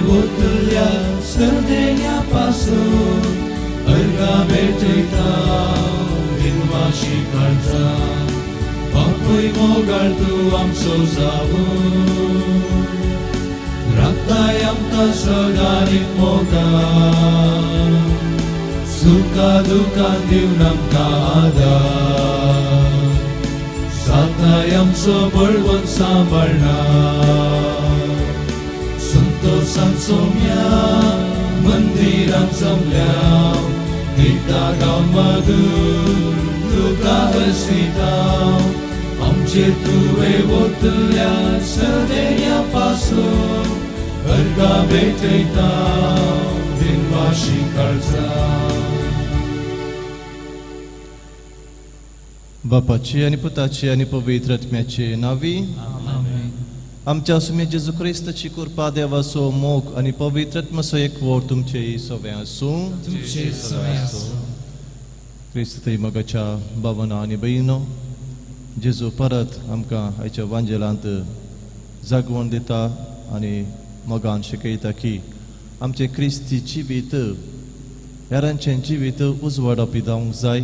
ओतल्या सदेण्या पासून अर्गा भेटयता दिनवाशी काळजा बापूय मोगाळ तूं आमचो जावूं राखताय आमकां सदांच मोगान सुखा दुखान दिवन आमकां आदार जाताय आमचो बळवंत सांबाळना संतोषान सोम्या मंदिरान जमल्या गीता गावन मधूर तुका हसिता आमचेर तुवें ओतल्या सदेण्या पासून अर्गा भेटयता दिनवाशी काळजा. बापाची आनी पुताची आनी पवित्र आत्म्याचे नावी. आमच्या सुमे जेजू क्रिस्ताची कृपा, देवाचो मोग आनी पवित्र आत्म्याचो एकवट तुमचे सगळें आसूं. तुमचे सगळें आसूं. क्रिस्त मोगाच्या भावना आनी भयणो, जेजू परत आमकां आयच्या वांजेलांत जागवण दिता आनी मोगान शिकयता की आमचें क्रिस्ती जिवीत हेरांचें जिवीत उजवाडापी जावंक जाय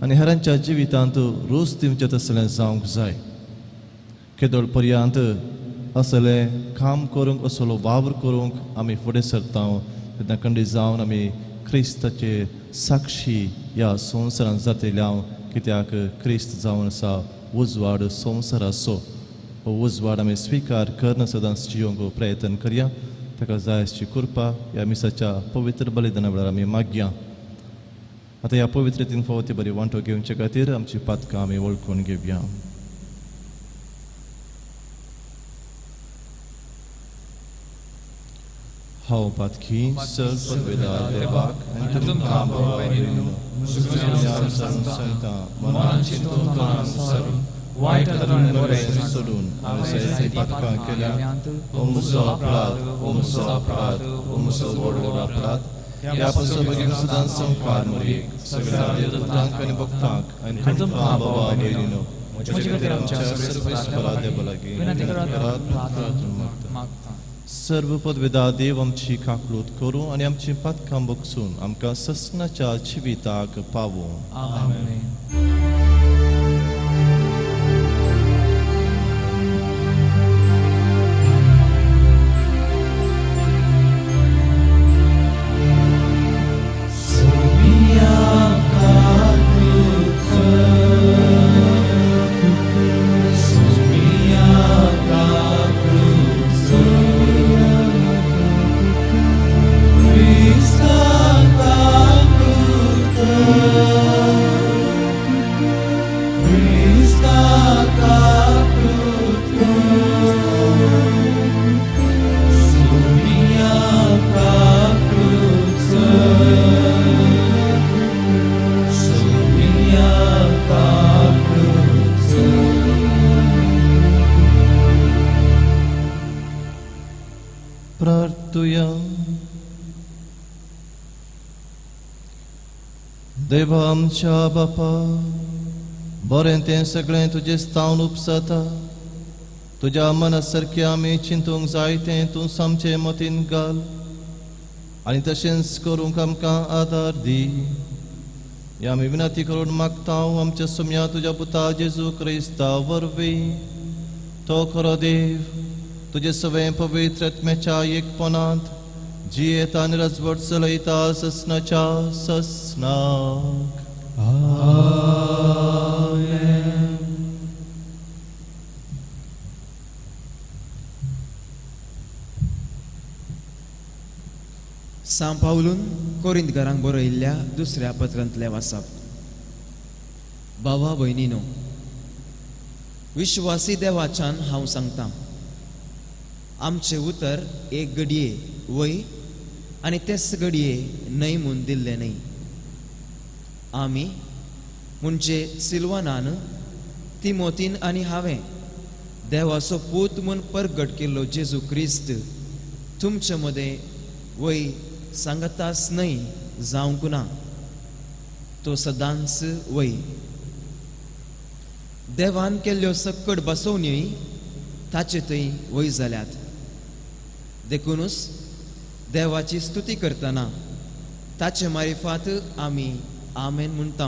आनी हेरांच्या जिवितांत रोस दिवचें तसलें जावंक जाय. केदोळ पर्यंत असलें काम करूंक, असलो वावर करूंक आमी फुडें सरता तेन्ना खंडीत जावन आमी क्रिस्ताचे साक्षी ह्या संवसारांत जातले हांव, कित्याक क्रिस्त जावन आसा उजवाड संवसाराचो. हो उजवाड आमी स्विकार करना सदांच जियोंक प्रयत्न करया. ताका जाय आसची कृपा ह्या मिसाच्या पवित्र बलिदाना वेळार आमी मागया. आतां ह्या पवित्र तीन फावटी बरी वांटो घेवचे खातीर आमची पातकां आमी वळखून घेवया. हांव पातकी सर पदवेदार देवाक आनी तुमकां भावा भयणीनो सांगता मनान चिंतून तोंडान सरून वायट आनी बरें सोडून हांवें जायतीं पातकां केल्या. हो म्हजो अपराध, हो म्हजो अपराध, हो म्हजो व्हड अपराध. ह्या पासून बेगीन सदांच संवकार मरयेक सगळ्या देवदूतांक आनी भक्तांक आनी तुमकां भावा भयणीनो म्हजे खातीर आमच्या सर्वेस्परा देवा लागीं विनंती करात मागता. मागता. सर्व पदवेदा देव आमची काकळूत करूं आनी आमची पातकां बगसून आमकां ससनाच्या जिविताक पावूं. आमेन. प्रार्थुया. देवा आमच्या बापा, बरें तें सगळें तुजें स्थान उपसता. तुज्या मना सारकें आमी चिंतूंक जाय तें तूं सामचें मतीन घाल आनी तशेंच करूंक आमकां आदार दी. ह्या आमी विनंती करून मागता आमच्या सुम्या तुज्या पुता जेजू क्रिस्ता वरवीं. तो खरो देव तुजे सवें पवित्र आत्म्याच्या एकपणांत जियेता आनी राजवट चलयता ससनाच्या ससनाक. आमेन. सां पावलून कोरिंतकारांक बरयल्ल्या दुसऱ्या पत्रांतलें वाचप. भावा भयणीनो, विश्वासी देवाच्यान हांव सांगता, आमचें उतर एक घडये वय आनी तेच घडये न्हय म्हूण दिल्लें न्हय. आमी म्हणजे सिल्वानान, तिमोतीन आनी हांवें देवाचो पूत म्हूण परगट केल्लो जेजू क्रिस्त तुमचे मदें वय सांगताच न्हय जावंक ना, तो सदांच वय. देवान केल्ल्यो सक्कड बसोवण्योय ताचे थंय वय जाल्यात. देखूनच देवाची स्तुती करतना ताचे मारिफात आमी आमेन म्हणटा.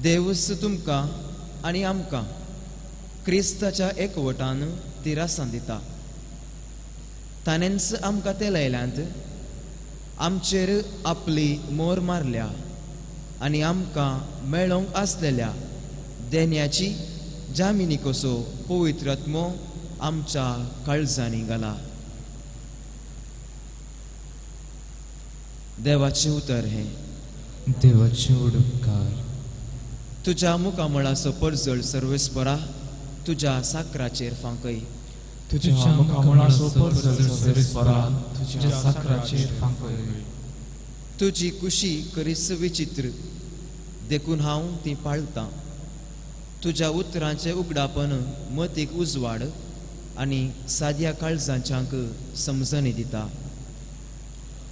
देवूच तुमकां आनी आमकां क्रिस्ताच्या एकवटान तिरासान दिता. ताणेंच आमकां ते लायल्यांत, आमचेर आपली मोर मारल्या आनी आमकां मेळोवंक आसलेल्या देण्याची जामिनी कसो पवित्र आत्मो आमच्या काळजांनी घाला. देवाचें उतर हें. देवाचे उपकार. तुज्या मुखामळाचो परजळ सर्वेस्परा तुज्या साकराचेर फांकय. तुज्या मुखामळाचो परजळ सर्वेस्परा तुज्या साकराचेर फांकय. तुजी कुशी करीस विचित्र, देखून हांव ती पाळतां. तुज्या उतरांचें उगडापन मतीक उजवाड आनी साद्या काळजांच्यांक समजणी दिता.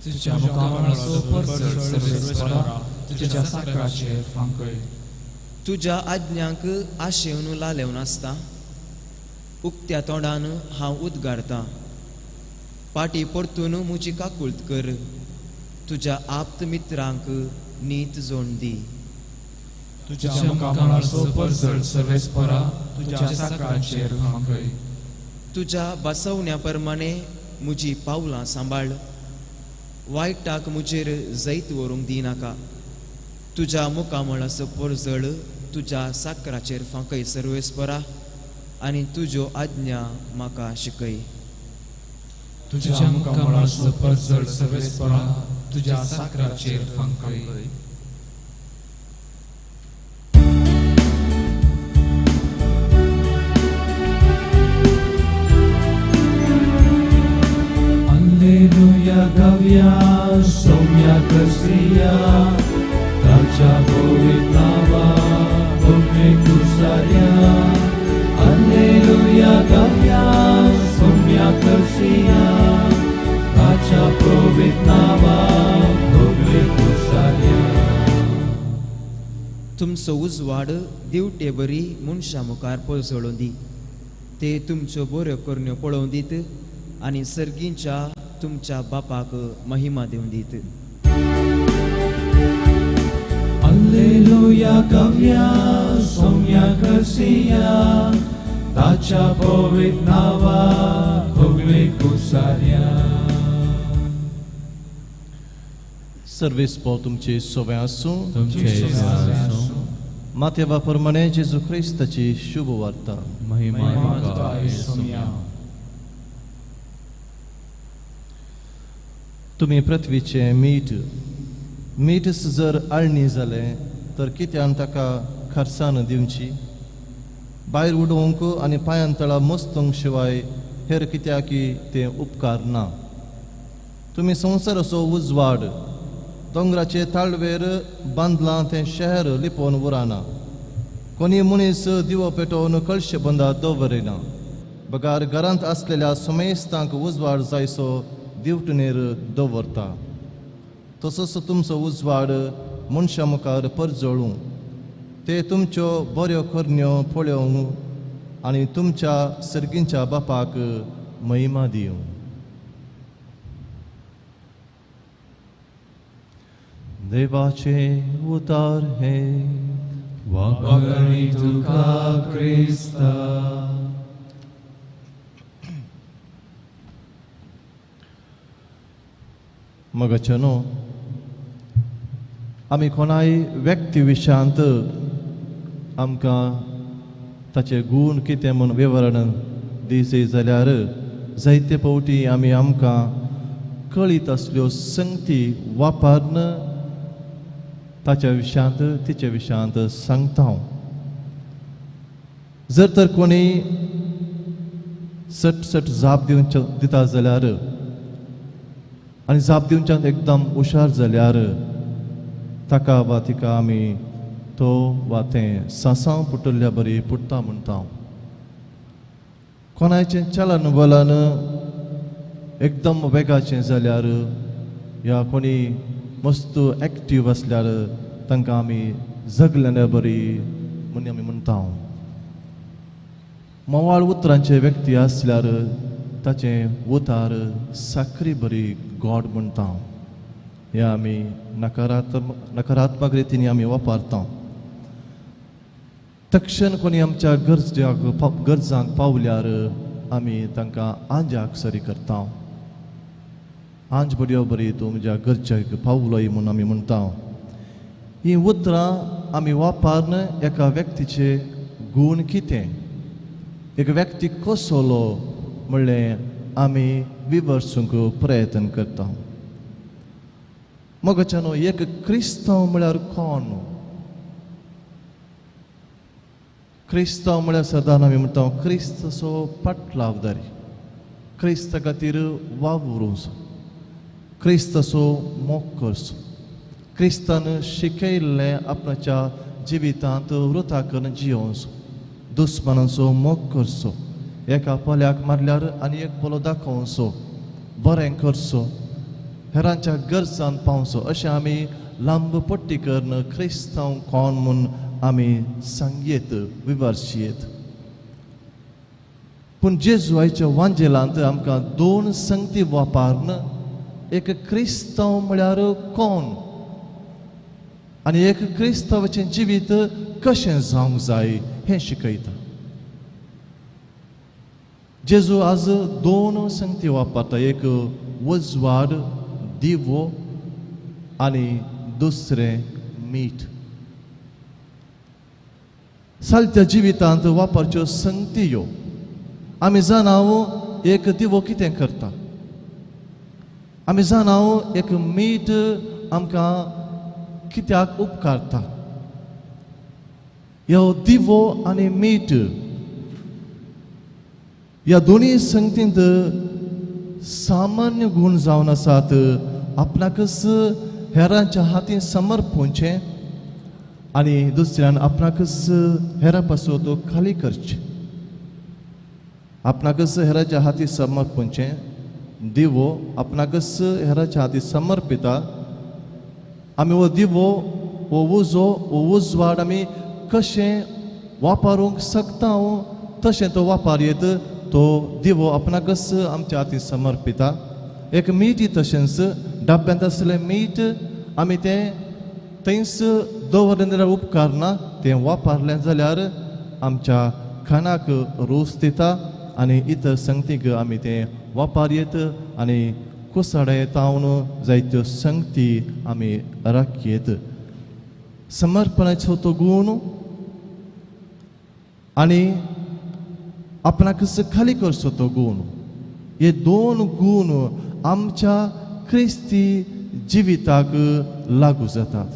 तुज्या मुखामळाचो परजळ सर्वेस्परा तुज्या साकराचेर फांकय. तुज्या आज्ञांक आशेवन लालेवन आसता. उक्त्या तोंडान हांव उद्गारतां. पाटी परतून म्हजी काकूळत कर. तुज्या आप्त मित्रांक नीत जोड दी. तुज्या मुखामळाचो परजळ सर्वेस्परा तुज्या साकराचेर फांकय. तुज्या बसवण्या प्रमाणे म्हजी पावलां सांबाळ. वायटाक म्हजेर जैत व्हरूंक दिनाका. तुज्या मुखामळाचो परजळ तुज्या साकराचेर फांकय सर्वेस्परा आनी तुज्यो आज्ञा म्हाका शिकय. तुज्या मुखामळाचो परजळ सर्वेस्परा तुज्या साकराचेर फांकय. Alleluia gavya Soumya Garcia ताच्या पवित्र नावा Bhogwe कुसार्या. Alleluia gavya Soumya Garcia ताच्या पवित्र नावा भोगवे कुसार्या. तुमचो उजवाड दिवटे बरी मनशां मुखार पळजळूं दी. ते तुमच्यो बऱ्यो करण्यो पळोवं दीत आनी सर्गींच्या तुमच्या बापाक महिमा दिवन दीत. Alleluia gavya Soumya Garcia ताच्या पवित्र नावा भोगवे कुसार्या. सर्वेस्पो तुमचे सोवे आसूं. तुमचे आसूं. मातेवा प्रमाणे जेजू क्रिस्ताची शुभ वार्ता. महिमा तुका सोम्या. तुमी पृथ्वीचें मीठ. मीठ जर आळणी जालें तर कित्यान ताका खर्सान दिवची? भायर उडोवंक आनी पांयान तळा मस्तूंक शिवाय हेर कित्याकी तें उपकार ना. तुमी संवसाराचो उजवाड. दोंगराचे ताळवेर बांदलां तें शहर लिपोवन उरना. कोणी मनीस दिवो पेटोवन कळशे बंदा दवरिना, बगार घरांत आसलेल्या समेस्तांक उजवाड जायसो दिवटणेर दवरता. तसोच तुमचो उजवाड मनशां मुखार परजळूं. ते तुमच्यो बऱ्यो करण्यो पळोवंक आनी तुमच्या सर्गींच्या बापाक महिमा दिवं. देवाचे उतार हे. वागणी तुका क्रिस्ता. मगचनो आमी कोणाय व्यक्ती विशयांत आमकां ताचे गूण कितें म्हूण विवरण दिसय जाल्यार जायते फावटी आमी आमकां कळीत आसल्यो संगती वापरून ताच्या विशयांत तिच्या विशयांत सांगता. जर तर कोणी सट सट जाप दिवच्या दिता जाल्यार आनी जाप दिवच्यान एकदम हुशार जाल्यार ताका वा तिका आमी तो वा तें सासांव पुटल्ल्या बरी पुट्टा म्हणटा. कोणाचें चलन वलन एकदम वेगाचें जाल्यार या कोणी मस्त एक्टीव आसल्यार तांकां आमी जगलेल्या बरी म्हूण आमी म्हणटा. मोवाळ उतरांचे व्यक्ती आसल्यार ताचें उतार साकरी बरी गोड म्हणटा. हें आमी नकारात्मक रितीन आमी वापरता. तक्षण कोणी आमच्या गरजांक पावल्यार आमी तांकां आंजाक सरी करता. आंज बऱ्यो बरी तूं म्हज्या गरजाक पावलोय म्हूण आमी म्हणटा. हीं उतरां आमी वापरून एका व्यक्तीचे गूण कितें, एक व्यक्ती कसलो म्हणलें आमी विवर्सूंक प्रयत्न करता. मगच्यानो एक क्रिस्तांव म्हळ्यार कोण? क्रिस्तांव म्हळ्यार सदां आमी म्हणटा क्रिस्ताचो पाटलावदारी, क्रिस्ता खातीर वावरूचो, क्रिस्ताचो मोग करचो, क्रिस्तान शिकयल्लें आपणाच्या जिवितांत वृथा करून जियोवचो, दुस्मानाचो मोग करचो, एका पोल्याक मारल्यार आनी एक पोलो दाखोवचो, बरें करचो, हेरांच्या गरजान पावचो, अशें आमी लांब पट्टी करून क्रिस्तांव कोण म्हूण आमी सांगयेत, विवर्शयेत. पूण जेजू आयच्या वांजेलांत आमकां दोन संगती वापरून एक क्रिस्तांव म्हळ्यार कोण आनी एक क्रिस्तांवाचें जिवीत कशें जावंक जाय हें शिकयता. जेजू आज दोन संगती वापरता, एक उजवाड दिवो आनी दुसरें मीठ. सालत्या जिवितांत वापरच्यो संगती ह्यो. आमी जाणां एक दिवो कितें करता, आमी जाणां एक मीठ आमकां कित्याक उपकारता. ह्यो दिवो आनी मीठ ह्या दोनूय संगतींत सामान्य गूण जावन आसात. आपणाकच हेरांच्या हातीन समर्पूंचें आनी दुसऱ्यान आपणाकच हेरा पासून तो खाली करचें. आपणाकच हेराच्या हाती समर्पूंचें. दिवो आपणाकच हेराच्या हाती समर्पिता. आमी हो दिवो, हो उजो, हो उजवाड आमी कशें वापरूंक शकता तशें तो वापर येत. तो दिवो आपणाकच आमच्या हाती समर्पिता. एक मीठ तशेंच डब्यांत आसलें मीठ आमी तें थंयच दवरलें जाल्यार उपकारना, तें वापरलें जाल्यार आमच्या खाणाक रोस दिता आनी इतर संगतीक आमी तें वापर येत आनी कुसाडे तावन जायत्यो संगती आमी राखयेत. समर्पणाचो तो गूण आनी आपणाकच खाली करचो तो गूण, हे दोन गूण आमच्या क्रिस्ती जिविताक लागू जातात.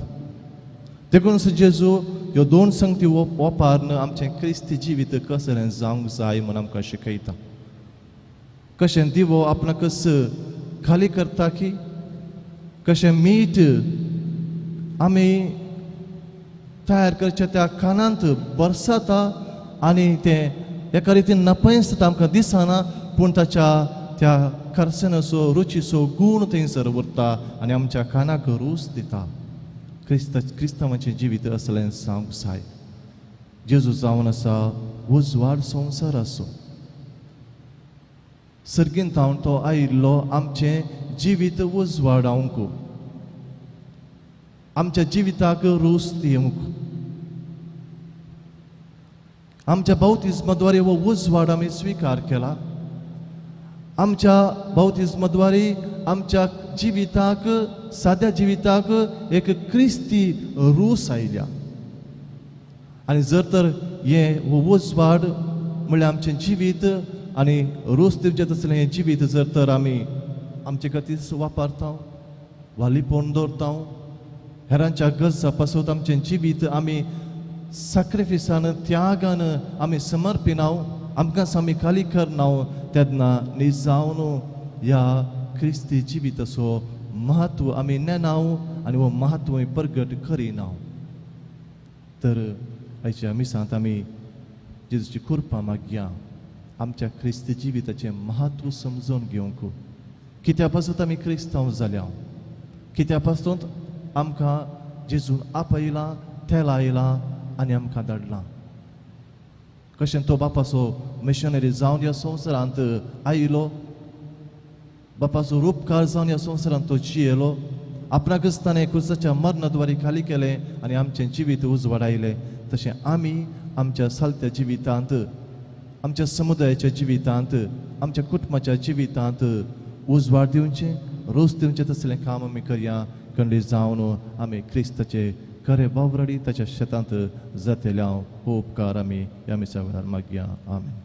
देखून जेजू ह्यो दोन संगती वापरून आमचें क्रिस्ती जिवीत कसलें जावंक जाय म्हूण आमकां शिकयता. कशें दिवो आपणाकच खाली करता की कशें मीठ आमी तयार करच्या त्या खाणांत बरसाता आनी तें एका रितीन नपयसता, आमकां दिसना, पूण ताच्या त्या खरसणाचो रुचीचो गूण थंयसर उरता आनी आमच्या खाणाक रूच दिता. क्रिस्तांवाचें जिवीत असलें जावंक जाय. जेजू जावन आसा उजवाड संवसाराचो. सर्गीन थावन तो आयिल्लो आमचें जिवीत उजवाडावंक, आमच्या जिविताक रूच दिवंक. आमच्या बाप्तिज्माद्वारे हो उजवाड आमी स्विकार केला. आमच्या बाप्तिज्माद्वारे आमच्या जिविताक, साद्या जिविताक एक क्रिस्ती रूस आयल्या. आनी जर तर हें हो उजवाड म्हणल्यार आमचें जिवीत आनी रूस दिवचें तसलें हें जिवीत जर तर आमी आमचे खातीर वापरता वा लिपोवन दवरता, हेरांच्या गरजा पासत आमचें जिवीत आमी साक्रिफिसान, त्यागान आमी समर्पिनाव, आमकां आमी खाली करनाव, तेन्ना निजावन ह्या क्रिस्ती जिविताचो महत्व आमी नेनाव आनी हो महत्व आमी प्रगट करिनाव. तर आयच्या मिसांत आमी जेजूची कृपा मागया आमच्या क्रिस्ती जिविताचें महत्व समजून घेवंक. कित्या पासून आमी क्रिस्तांव जाल्या, कित्या पासून आमकां जेजून आपयलां, तेलायलां आनी आमकां धाडलां. कशें तो बापाचो मिशनरी जावन ह्या संवसारांत आयलो, बापाचो रूपकार जावन ह्या संवसारांत तो जियेलो, आपणाकच ताणें क्रुसाच्या मरणाद्वारे खाली केलें आनी आमचें जिवीत उजवाडायलें. तशें आमी आमच्या सालत्या जिवितांत, आमच्या समुदायाच्या जिवितांत, आमच्या कुटुंबाच्या जिवितांत उजवाड दिवचें, रोस दिवचें तसलें काम आमी करया. कंडी जावन आमी क्रिस्ताचे खरे वावराडी ताच्या शेतांत जातले. हो उपकार आमी ह्या मिसा वेळार मागया. आमेन.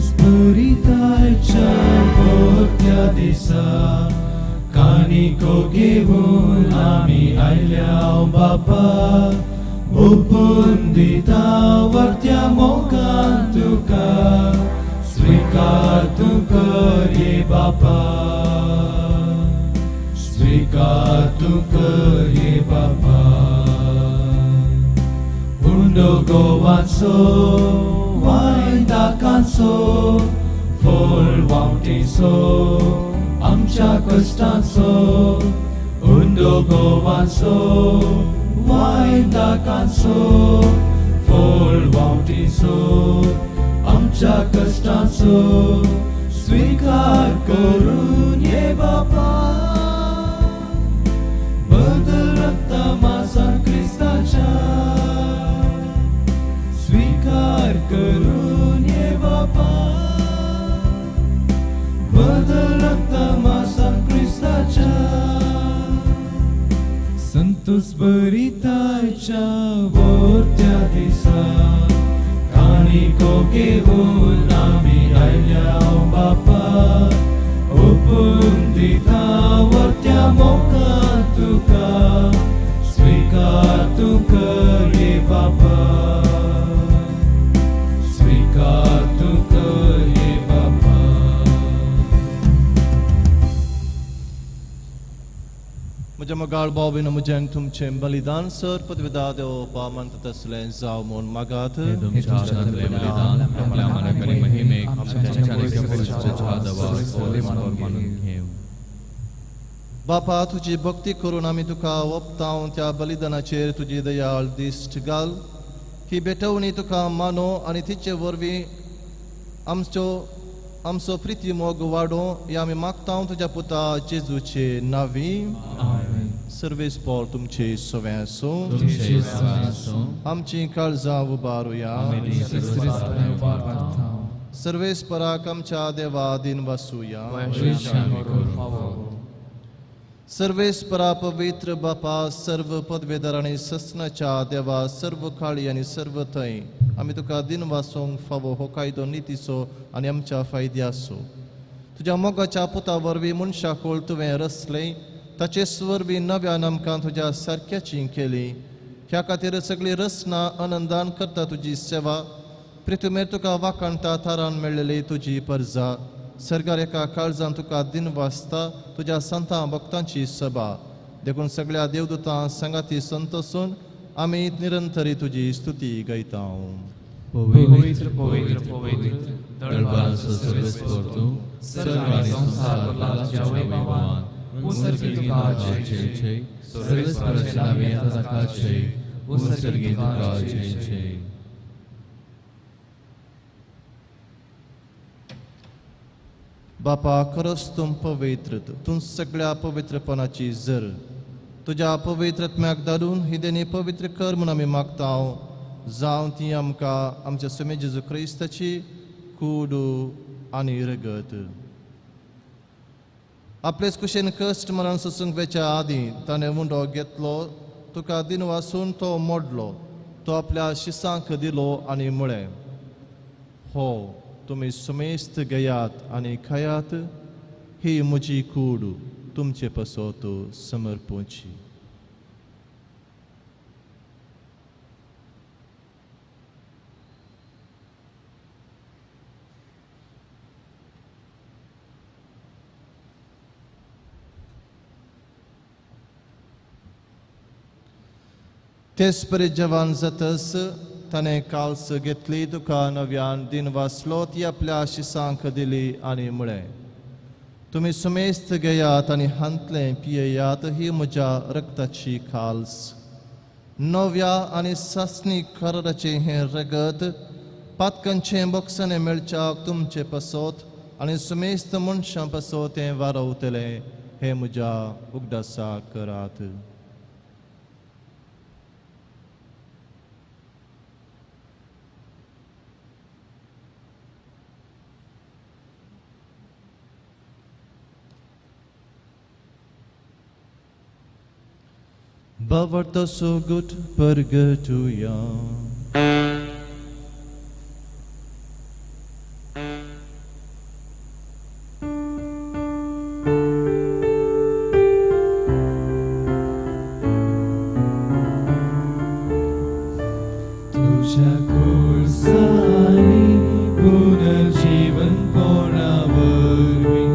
स्फुरिताच्या पोत्या दिसा काणिको घेवन आमी आयल्या बापा, ओपून दिता वर्त्या मोगान तुका, स्विकार तूं कर ये बापा, स्विकार तूं कर ये बापा. उंडो गोवाचो वायन दाकांचो फळ वावटीचो आमच्या कश्टांचो, उंडो गोवाचो वायन दाकांचो फळ वावटीचो आमच्या कश्टांचो, स्विकार करून ये बापा, बदल रक्त मासान क्रिस्ताच्या, स्वीकार करून ये बापा, बदल रक्त मासान क्रिस्ताच्या. संतोष बरिताच्या वरत्या दिसा काणिको घेवन आमी आयल्या बापा, ओपून दिता वरत्या मोगान तुका, स्विकार तूं कर ये बापा, स्वीकार तूं कर ये बापा. म्हज्या मोगाळ भाव भयणो, म्हजें तुमचें बलिदान सर पदविदा देव म्हणटा तसलें जावं म्हूण मागात. बापा, तुजी भक्ती करून आमी तुका ओपतावन त्या बलिदानाचेर तुजी दयाळ दिश्ट घाल. ही भेटवणी तुका मानो आनी तिचे वरवीं आमचो आमचो प्रिती मोग वाडो ह्या आमी मागता तुज्या पुता जेजूचे नावी. सर्वेस पॉल तुमचे सवें आसूं. आमची काळजां उबारुया. सर्वेस पराक आमच्या देवा दिन वासूया. सर्वेस्परा पवित्र बापा, सर्व पदवेदार आनी ससनाच्या देवा, सर्व काळी आनी सर्व थंय आमी तुका दिन वासूंक फावो हो कायदो नितीचो आनी आमच्या फायद्याचो. तुज्या मोगाच्या पुता वरवीं मनशाकूळ तुवें रचलें, ताचेच वरवीं नव्यान आमकां तुज्या सारक्याची केली. ह्या खातीर सगळी रचना आनंदान करता तुजी सेवा. प्रितुमेर तुका वाखाणटा थारान मेळ्ळेली तुजी परजा. सरकार एका काळजान तुका दिन वाचता तुज्या संतां भक्तांची सभा. देखून सगळ्या देवदूतां सांगाती संतोसून आमी निरंतरी तुजी स्तुती गायता. पवित्र पवित्र पवित्र दळबाचो सर्वेस्पर तूं, सर्व आनी संवसार भरला तुज्या वैभवान. उत्सर्गी तुका जय जय, सर्वेस्पराच्या नांवान येता ताका जय, उत्सर्गी तुका जय जय. बापा, खरोच तूं पवित्र, तूं सगळ्या पवित्रपणाची जर. तुज्या पवित्रत्म्याक धाडून ही देणी पवित्र कर म्हूण आमी मागता. जावं ती आमकां आमच्या स्वामी जेजू क्रिस्ताची कूड आनी रगत. आपलेच कुशेन कश्ट मरण सोसूंक वेच्या आदीं ताणें उंडो घेतलो, तुका दिन वासून तो मोडलो, तो आपल्या शिसांक दिलो आनी म्हळें, हो तुमी सुमेस्त घेयात आनी खायात, ही म्हजी कूड तुमचे पासत समर्पूची. तेच परी जेवण जातस ताणें काल्स घेतली, तुका नव्यान दिन वाचलो, ती आपल्या शिसांक दिली आनी म्हळें, तुमी सुमेस्त घेयात आनी हांतलें पियेयात, ही म्हज्या रक्ताची काल्स। नव्या आनी सासणी कराराचें हें रगत पातकांचें बोक्साणें मेळच्याक तुमचे पासत आनी सुमेस्त मनशां पासत तें वारवतलें, हें म्हज्या उगडासा करात। Bavarta sugut pergetuya. तुझ्या कुळसानी पुनर्जीवन कोणावरवी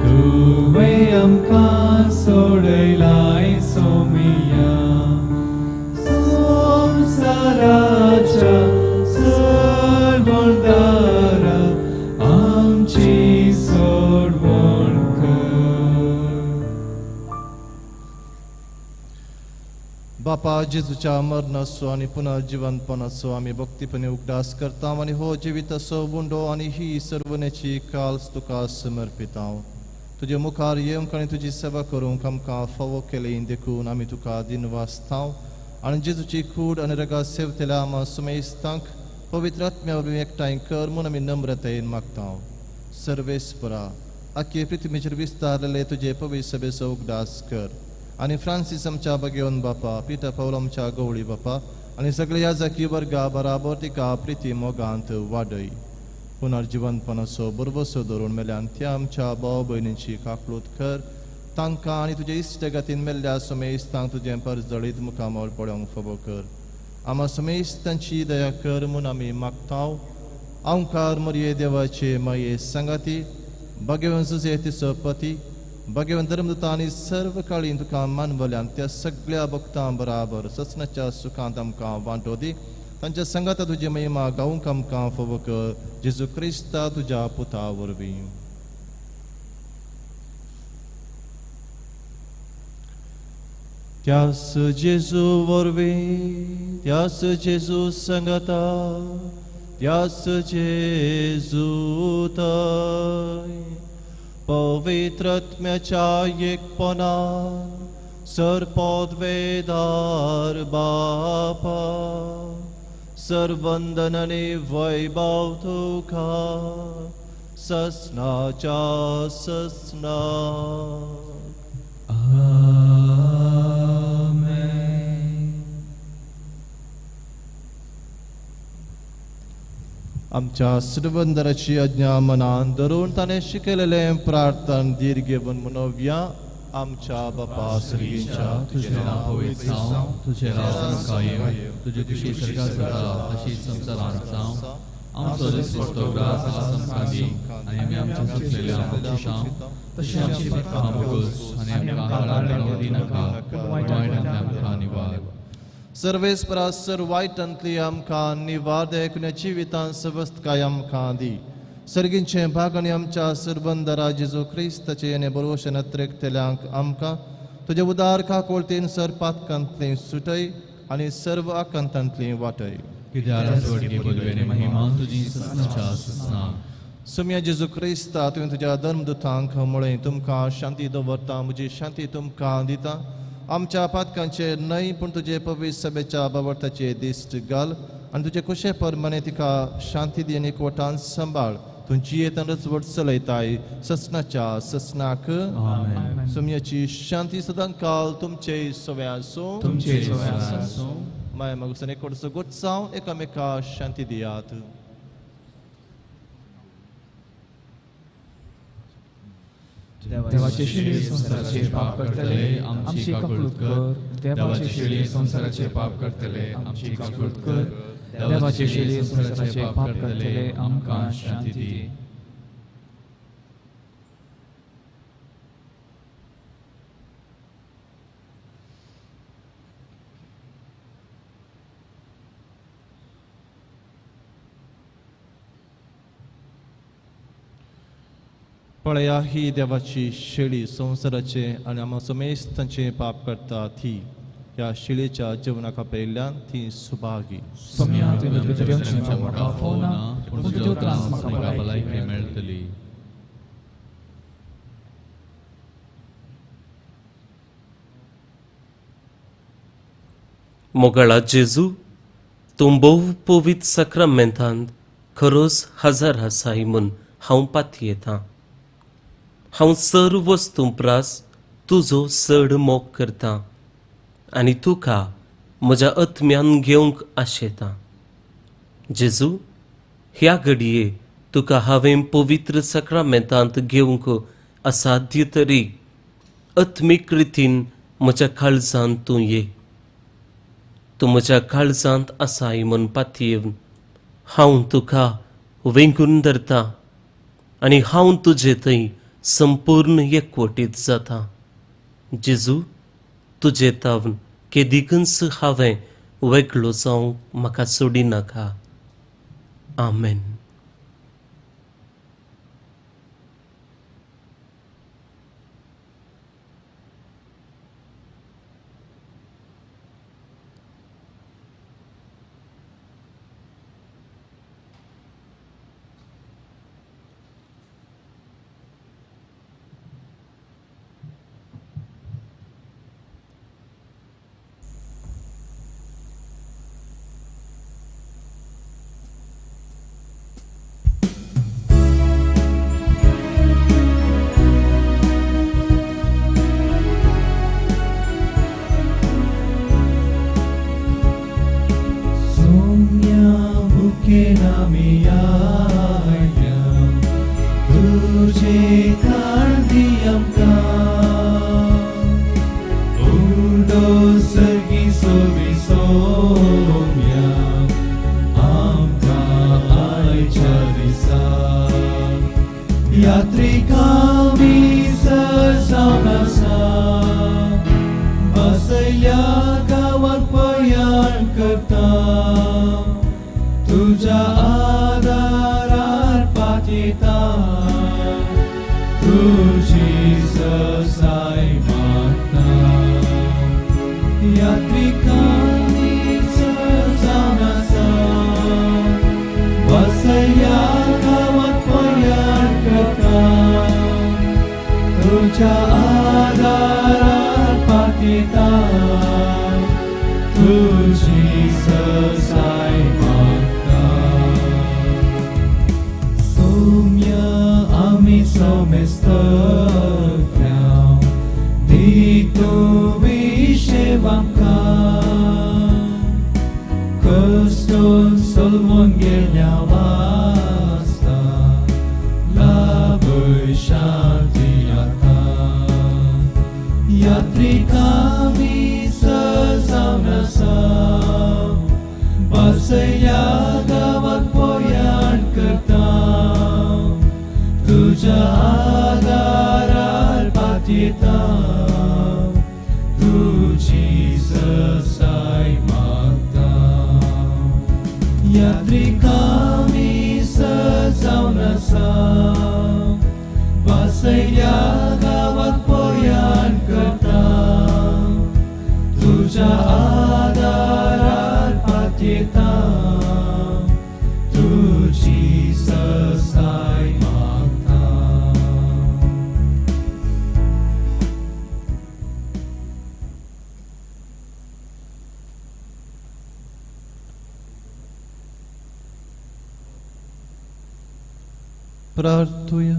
तुवें आमकां सोडयलाय सोमिया। संवसाराच्या सर्वणदारा आमची सोडवण कर। बापा जेजूच्या मरणाचो आनी पुनर्जिवंतपणाचो आमी भक्तीपणे उगडास करता आनी हो जिविताचो उंडो आनी ही सर्वनेची काल्स तुका समर्पिता। तुजे मुखार येवंक आनी तुजी सेवा करूंक आमकां फावो केली देखून आमी तुका दिनवासता आनी जेजूची कूड आनी रगात सेवतल्या आमा सुमेस्तांक पवित्र आत्म्या वरवीं एकठांय कर म्हूण आमी नम्रतायेन मागता। सर्वेस्परा आख्खे पृथ्वीचेर विस्तारलेले तुजे पवित्र सभेचो उगडास कर आनी फ्रांसीस आमच्या बगेवन बापा, पिटर पावल आमच्या गवळी बापा आनी सगळे याजकी वर्गा बराबर तिका प्रिती मोगांत वाडय। पुनर्जिवंतपणाचो बरवसो धरून मेल्यान त्या आमच्या भाव भयणींची काकळूत कर, तांकां आनी तुजे इश्टगतीन मेल्ल्या सुमेस्तांक तुजें परजळीत मुखामळ पळोवंक फावो कर। आमा सुमेस्तांची दया कर म्हूण आमी मागता। ओंकार मरये देवाचे माये सांगाती, भगवंत जुजे तिचो पती, भगवंत धर्मदूता आनी सर्व काळीन तुका मानवल्यान त्या सगळ्या भक्तां बराबर ससनाच्या सुखांत आमकां वांटो दी। तांच्या सांगाता तुजी महिमा गावंक आमकां फावो कर, जेजू क्रिस्ता तुज्या पुता वरवीं। त्यास जेजू वरवीं, त्यास जेजू सांगाता, त्यास जेजू थंय पवित्र आत्म्याच्या एकपणान सर्पोद्वेदार बापा, सर्वंदन आनी वैभव तुका ससनाच्या ससनाक। आमच्या श्रीवंदराची आज्ञा मनान धरून ताणें शिकयलेलें प्रार्थन धीर घेवन म्हणोवया। आमच्या बापा सर्गीच्या, तुझें नांव पवित्र जावं, तुझें राज आमकां येवं, तुजी खुशी स्वर्गांत जाता तशीच संवसारांत जावं। आमचो दिसपट्टो ग्रास आज आमकां दी आनी आमी आमच्या चुकलेल्यांक बक्षिसांव तशें आमची पातकां भोगस आनी आमकां हाडांत दिनाका, पूण वायटांतल्यान आमकां निवार। सर्वेस्परा सर वायटांतली आमकां निवार, देखून जिवितांत सवस्तकाय आमकां दी। सर्गींचें भाग आनी आमच्या सर्वंदरा जेजू क्रिस्ताचे आनी बरोवशें नत्रेकतल्यांक आमकां तुजे उदार काकोळतीन सर पातकांतली सुटय आनी सर्व आकांतांतली वाटय। कित्याक स्वर्गीय पदवेने महिमा तुजी ससनाच्या ससनाक। सुम्या जेजू क्रिस्ता, तुवें तुज्या धर्मदूतांक म्हळें, तुमकां शांती दवरता, म्हजी शांती तुमकां दिता। आमच्या पातकांचेर न्हय पूण तुजे पवित्र सभेच्या बावडताचे दिश्ट घाल आनी तुजे कुशे प्रमाणे तिका शांती दी आनी एकवटान सांबाळ। तूं जियेत आनी रचवट चलयताय ससनाच्या ससनाक। आमेन। सुम्याची शांती सदां काल तुमचे सवे आसूं, तुमचे सवे आसूं। माय मागून एकवटचो गोत्सांव एकामेका शांती दियात। देवाचे शिळे संवसाराचे पाप करतले आमची काकळूत कर, देवाचे शिळे संवसाराचे पाप करतले आमची काकळूत कर, देवाचे शिळे संवसाराचे पाप करतले आमकां शांती दी। पळया ही देवाची शेळी संवसाराचे आनी आमा समेस्त तांचे पाप करता ती ह्या शेळीच्या जेवणाक आपयल्ल्यान ती सुभागी. सोम्या तुवें म्हजे भितर येवचें म्हाका फावना, पूण तुज्या उतरान म्हाका भलायकी मेळटली. मोगाळा जेजू, तूं भोव पवित्र साक्रामेंतांत खरोच हजर आसाय म्हूण हांव पातयेतां. हांव सर्व वस्तूं प्रास तुजो चड मोग करतां आनी तुका म्हज्या आत्म्यान घेवंक आशेतां. जेजू, ह्या घडये तुका हांवें पवित्र साक्रामेंतांत घेवंक असाध्य तरी आत्मीक रितीन म्हज्या काळजांत तूं ये. तूं म्हज्या काळजांत आसाय म्हूण पातयेवन हांव तुका वेंगून धरता आनी हांव तुजे थंय संपूर्ण एकवटीत जाता. जेजू, तुजे तावन केदिकूच हांवें वेगळो जावंक म्हाका सोडिनाका. आमेन. प्रार्थुया.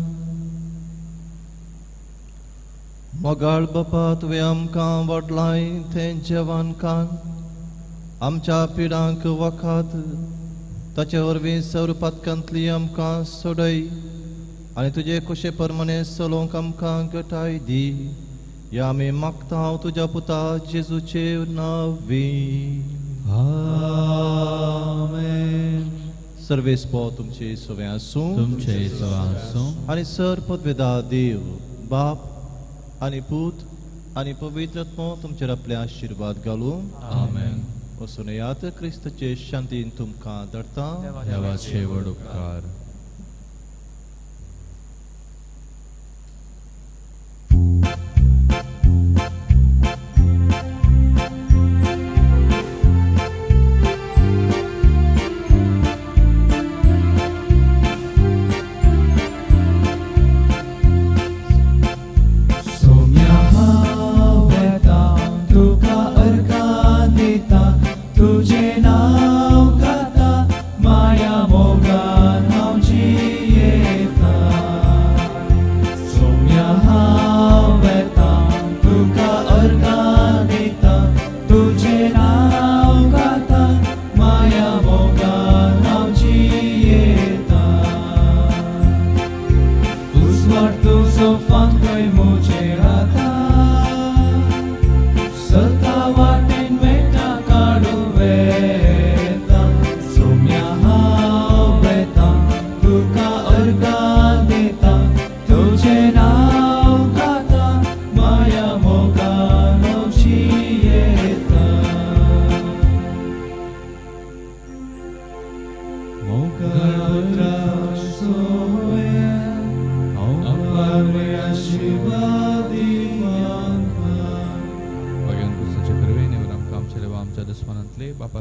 मोगाळ बापा, तुवें आमकां वाडलाय तें जेवण खान आमच्या पिडांक वखद ताचे वरवीं सौरपातकांतली आमकां सोडय आनी तुजे कुशे प्रमाणे चलोवंक आमकां गटाय दी. ह्या आमी मागता हांव तुज्या पुता जेजूचे नांवी. आमेन. सर्वेस्पो तुमचे सवे आसूं, तुमचे सवे आसूं. आनी सर पदवेदा देव बाप आनी पूत आनी पवित्र आत्मो तुमचेर आपले आशिर्वाद घालूं. आमेन. वचून येयात, क्रिस्ताचे शांतीन तुमकां धाडटा. देवाचे व्हड उपकार. भाग्यान क्रिस्ताचे करवे नेवर आमकां आमच्या देवा आमच्या दुस्मानांतले बापाचे